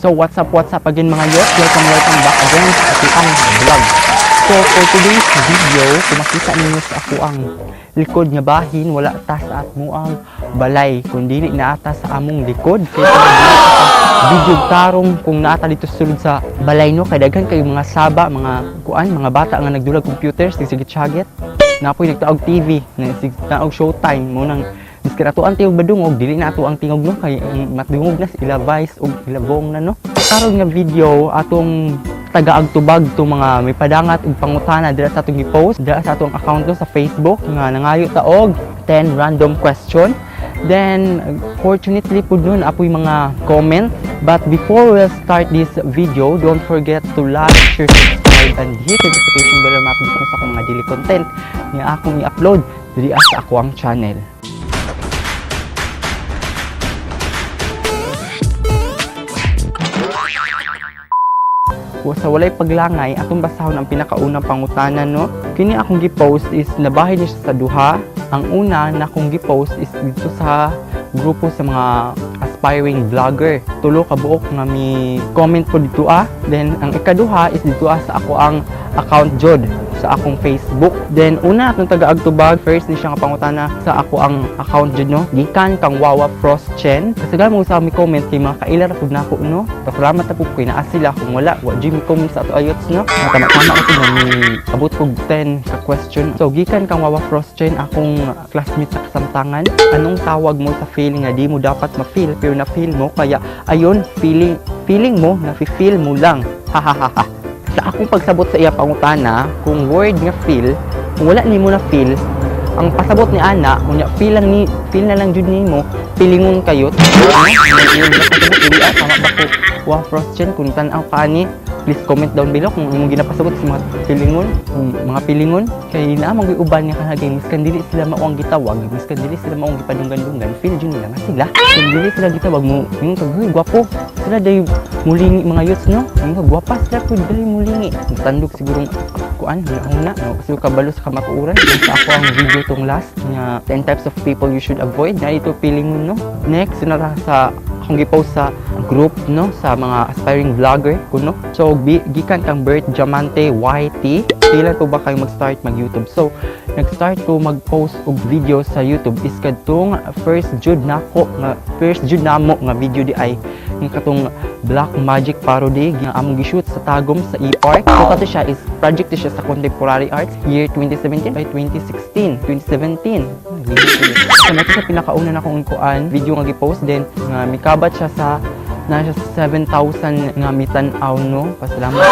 So what's up again, mga yots? Welcome, welcome back again sa akoang vlog. So for today's video, kung makita ninyo sa akoang likod nga bahin, wala ta sa amoang balay, kundi naa ta sa among likod. Kay video tarong kung naa ta didto sulod sa balay, no, kay daghan kayo mga saba, mga kuan, mga bata nga nagdulag computer, sige tsaget. Naa poy nagtaog TV, nagtaog Showtime mo nang miskin ato ang tingog badungog, dili na ato ang tingog, no, kay ang matdungog na sila Vice ug ila Bong na, no. Karon nga video, atong tagaag tubag to mga may padangat ug pangutana dira sa atong gi-post dira sa atong account, no, sa Facebook nga nangayo ta og 10 random question. Then fortunately pud nun apoy mga comment. But before we start this video, don't forget to like, share, subscribe and hit the notification bell para ma-update mo sa akong mga daily content nga akong i-upload diri sa akoang channel. Sa walay paglangay, atong basahon ang pinakaunang pangutana, no. Kini akong gi-post is nabahin ni siya sa duha. Ang una na akong gi-post is didto sa grupo sa mga aspiring vlogger. Tulo ka buok nga mi comment po didto ah. Then ang ikaduha is didto ah sa akoang account jud sa akong Facebook. Then una atong tagaag tubag, first ni siya nga pangutana sa akoang account jud, no. Gikan kang Wawa Frost Chen. Kasagaran mo sa mi comment kay mga kaila ra pud nako, no. Pasalamat na pud kay naa sila. Kung wala, wa jud mi comment sa ato ayots, no. Tama-tama ko na mi abot kog 10 ka question. So gikan kang Wawa Frost Chen, akong classmate sa kasamtangan. Anong tawag mo sa feeling nga di mo dapat ma-feel pero na-feel mo, kaya ayon feeling feeling mo na feel mo lang? Hahaha. Sa akong pagsabot sa iya pangutana, kung word nga feel, kung wala nimo na feel, ang pasabot ni ana, unya feel lang ni feel na lang jud nimo, feelingon kayo. Ano pasabot dili ah, tama ba ko? Wa Frost Chen, kung tan-aw ka ani, please comment down below kung imong ginapasabot sa mga feelingon, kung mga feelingon kay naa man uban nga kanagay miskan dili sila mao ang gitawag, miskan dili sila mao ang gipadunggan-dunggan, feel jud nila nga sila. Kung dili sila gitawag mo, yung kag, "Huy, gwapo." Sila day mulingi, mga youths, no. Yung kag gwapa sila pud dali mulingi. Tandog siguro kuan huna-huna, no, kasi kabalo sa kamatuoran. Sa ako ang video tong last nga 10 types of people you should avoid na ito feeling, no. Next na sa akong gi-post sa group, no, sa mga aspiring vlogger kuno. So gikan kang Bert Diamante YT, kailan po ba kayo mag-start mag-YouTube? So nag-start ko mag-post og video sa YouTube is kadtong first jud nako nga first jud namo nga video di ay yung katong Black Magic parody nga among gi-shoot sa Tagum sa E-Park. So kato siya is project to siya sa Contemporary Arts year 2017 by 2016, 2017. So mao sa pinakauna na akong kuan video nga gi-post, then nga mikabat siya sa na siya sa 7,000 nga mitan-aw, no. Pasalamat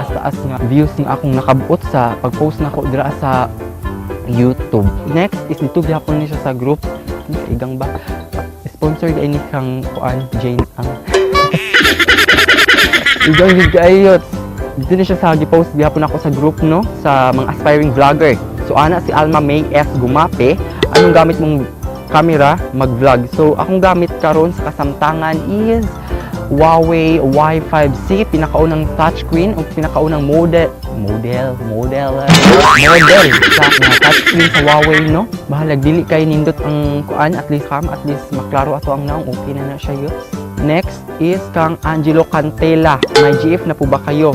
as taas nga views nga akong nakabot sa pag-post nako dira sa YouTube. Next is dito gihapon ni siya sa group sa igang ba sponsor ni kang kuan Jane ang igang gid kaayo. Dito ni siya sa gi-post gihapon ako sa group, no, sa mga aspiring vlogger. So ana si Alma May S Gumape, anong gamit mong camera mag-vlog? So akong gamit karon sa kasamtangan is Huawei Y5C, pinakaunang touchscreen o pinakaunang model model model model sa nga touchscreen sa Huawei, no. Bahalag dili kay nindot ang kuan, at least cam, at least maklaro ato ang naong, okay na na siya yun. Next is kang Angelo Cantela, may GF na po ba kayo?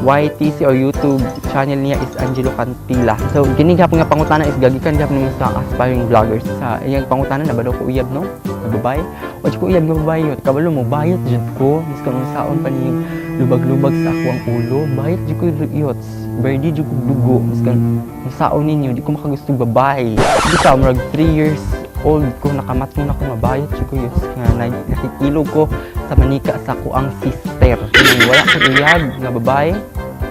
YTC or YouTube channel niya is Angelo Cantila. So, kini gihapon nga pangutana is gagikan gihapon nimo sa aspiring vloggers. Sa iyang pangutana na ba daw ko uyab, no? Na babae. Wa ko uyab nga babae yun. Kabalo mo, bayot jud ko. Miskan unsaon pa ni lubag-lubag sa ako ang ulo. Bayot jud ko yots. Birdie jud ko dugo. Miskan unsaon ninyo, di ko makagusto babae. Di ka, murag 3 years old ko nakamatong ako mabayot jud ko yots nga nakikilog ko sa manika sa akoang sister. Nang wala ko uyab nga babae.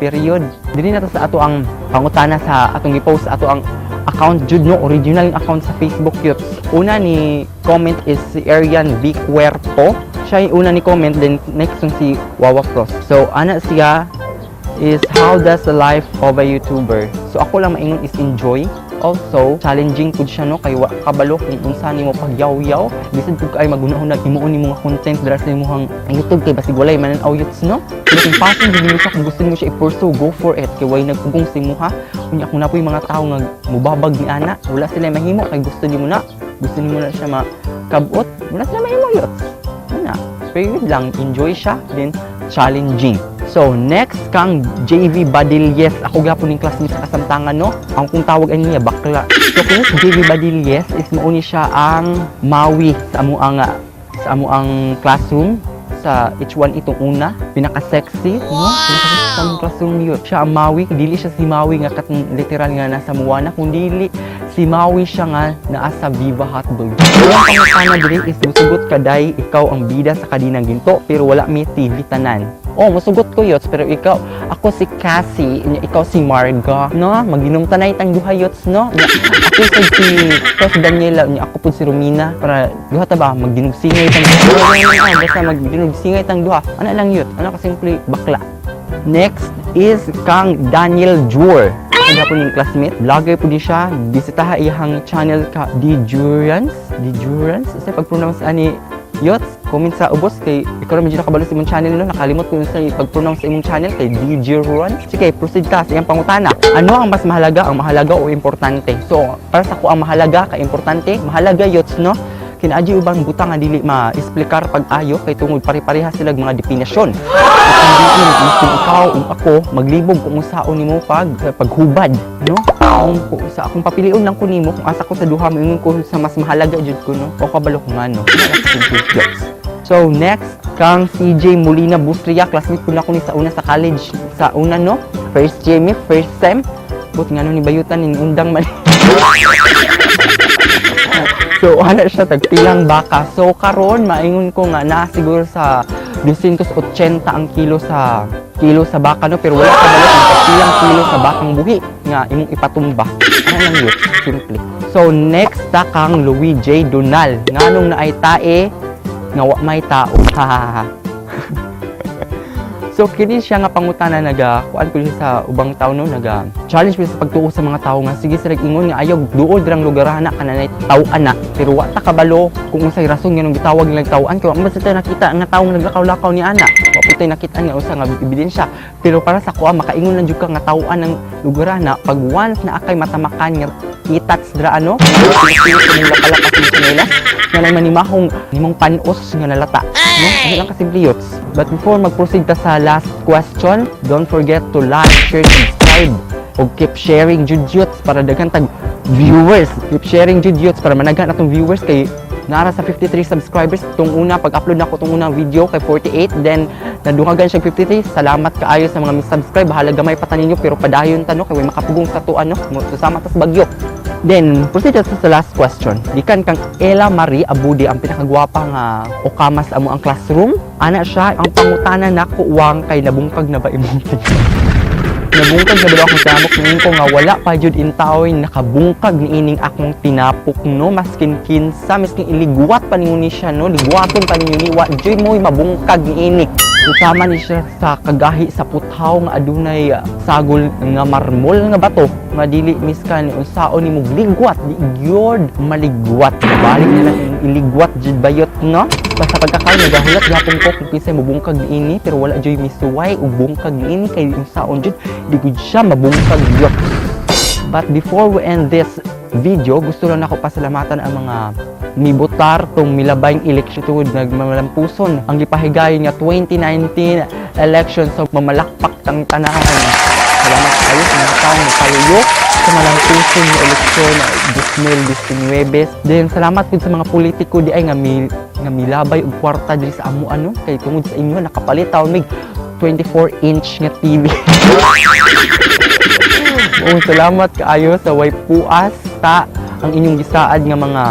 Period. Dili na to sa ato ang pangutana sa atong gi-post sa ato ang account jud, no, original yung account sa Facebook yots. Una ni comment is si Arian V Cuerpo. Siya yung una ni comment, then next yung si Wawa Frost. So ana siya is, how does the life of a YouTuber? So ako lang maingon is enjoy. Also, challenging pud siya, no, kay wa kabalo kung unsa nimo pagyaw-yaw. Bisan pud kay maghuna-huna himuon nimo nga content dira sa imong YouTube kay basig walay man-aw yots, no. Pero kung passion jud nimo siya, kung gusto nimo siya i-pursue, go for it kay way nagpugong sa imuha. Unya kung naa poy mga tawo nga mubabag ni ana, wala sila mahimo kay gusto nimo na. Gusto nimo na siya makabot, wala sila mahimo yots. Ana. Pero yun lang, enjoy siya, then challenging. So, next kang JV Badilles. Ako gapon ning classmate sa kasamtangan, no? Ang kung tawag ani niya, bakla. So, kung si JV Badilles is mauni siya ang Maui sa amo ang classroom sa H1 itong una, pinaka-sexy, no? Pinaka-sexy sa among classroom yun. Siya ang Maui, dili siya si Maui nga katong literal nga nasa Moana, kung dili si Maui siya nga naa sa Viva Hotdog. So, ang pangutana diri is, musugot ka day ikaw ang bida sa kadinang ginto pero wala mi TV tanan? Oh, musugot ko, yots, pero ikaw, ako si Cassie, nya ikaw si Marga, no? Maginom tanay tang duha, yots, no? Nya, ako sad si, ikaw si Daniela, nya ako pud si Romina, para duha ta ba, magdinugsingay tang duha. Basta magdinugsingay tang duha. Ana lang yun, ano kasimple, bakla. Next is kang Daniel Jur. Ako gapon yung classmate. Vlogger po di siya. Bisitaha iyang channel ka Dijurans. Dijurans? Kasi pag-pronounce ani, yots, comment sa ubos kay ikaw ra medyo nakabalo sa imong channel, no? Nakalimot ko sa pag-pronounce sa imong channel kay Dijurans. Sige, proceed ka sa iyang pangutana. Ano ang mas mahalaga, ang mahalaga o importante? So, para sa ko ang mahalaga kay importante, mahalaga, yots, no? Kinaadyo ubang butang nga dili ma-explicar pag-ayo kay tungod pare-pareha sila mga definisyon. Kung miskin ikaw ug ako maglibog kung unsaon nimo pag paghubad, no? Kung sa akong papilion lang ko nimo kung asa ko sa duha, moingon ko sa mas mahalaga jud ko, no? O kabalo ko nga, no? So next kang CJ Molina Bustria, classmate ko na ko ni sa una sa college, sa una, no? First year mi, first sem. But ngano ni bayutan ni undang man. So, ana siya, tagpilang baka? So, karon maingon ko nga na siguro sa 280 ang kilo sa baka, no? Pero wala ka balo kung tagpilang kilo sa bakang buhi nga imong ipatumba. Ano lang yun, simple. So, next ta kang Louis J. Donal. Nganong naay tae nga wa may tao? Ha ha ha. So kini siya nga pangutana, naga kuan ko siya sa ubang tao, no, naga challenge ko siya sa pagtuo sa mga tao nga sige sila ingon nga ayaw duol dirang lugar ana kananay taw ana, pero wa ta kabalo kung unsay rason nganong gitawag nilang taw-an kay wa man sa tayo nakita nga tawo nga naglakaw-lakaw ni ana. Wa pud tayo nakita nga usa nga ebidensya. Pero para sa kuha, makaingon lang jud ka nga taw-an ng lugar ana pag once na akay matamakan nga itats dra ano, sa mong lakalakas ng tsinelas nga nay manimahong nimong panos nga nalata, no? Ano lang kasimple, yots. But before mag-proceed ta sa last question, don't forget to like, share, subscribe o keep sharing jud, yots, para daghan tag viewers. Keep sharing jud, yots, para managhan atong viewers kay nara sa 53 subscribers tong una pag-upload nako tong unang video kay 48, then nadungagan siya 53. Salamat kaayo sa mga mi-subscribe. Bahala gamay pa ta ninyo pero padayon ta, no, kay way makapugong sa to ano, susama tas bagyo. Then proceed ta sa last question gikan kang Ella Marie Abudi, ang pinakagwapa nga okama sa amo ang classroom. Ana siya ang pangutana nako, wang kay nabungkag na ba daw akong tinapok? Tingin ko nga wala pa jud intawon nakabungkag niining akong tinapok, no? Maskin kinsa, maskin iligwat pa ninyo ni siya, no, ligwaton pa ninyo ni, wa jud mo'y mabungkag niini. Utama ni siya sa kagahi sa puthaw nga adunay sagol nga marmol nga bato nga dili miskan unsaon nimo ligwat, di gyud maligwat. Balik na lang iligwat jud bayot, no? Basta pagkakaon nagahulat gapon ko kung kinsay mobungkag niini, pero wala jud misuway og bungkag niini kay unsaon jud, di gud siya mabungkag, yots. But before we end this video, gusto lang ako pasalamatan ang mga mibotar tong milabayng election tungod nagmamalampuson ang gipahigayon nga 2019 election, so mamalakpak tang tanan. Salamat kayo sa mga taong nagpaluyo sa malampuson nga eleksyon 2019. Then salamat pud sa mga politiko di ay nga milabay og kwarta diri sa amo ano, kay tungod sa inyo nakapalit taon mig 24 inch nga TV. Oo, salamat kaayo sa way puas ta ang inyong gisaad nga mga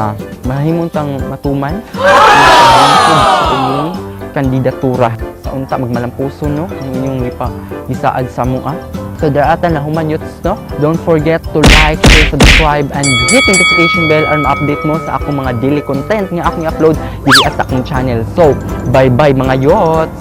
mahimong tang matuman sa inyong kandidatura sa unta magmalampuso, no, ang inyong gisaad sa mua. So daratan na human, yots, no? Don't forget to like, share, subscribe and hit notification bell aron ma-update mo sa akong mga daily content nga akong i-upload diri sa akong channel. So bye bye, mga yots.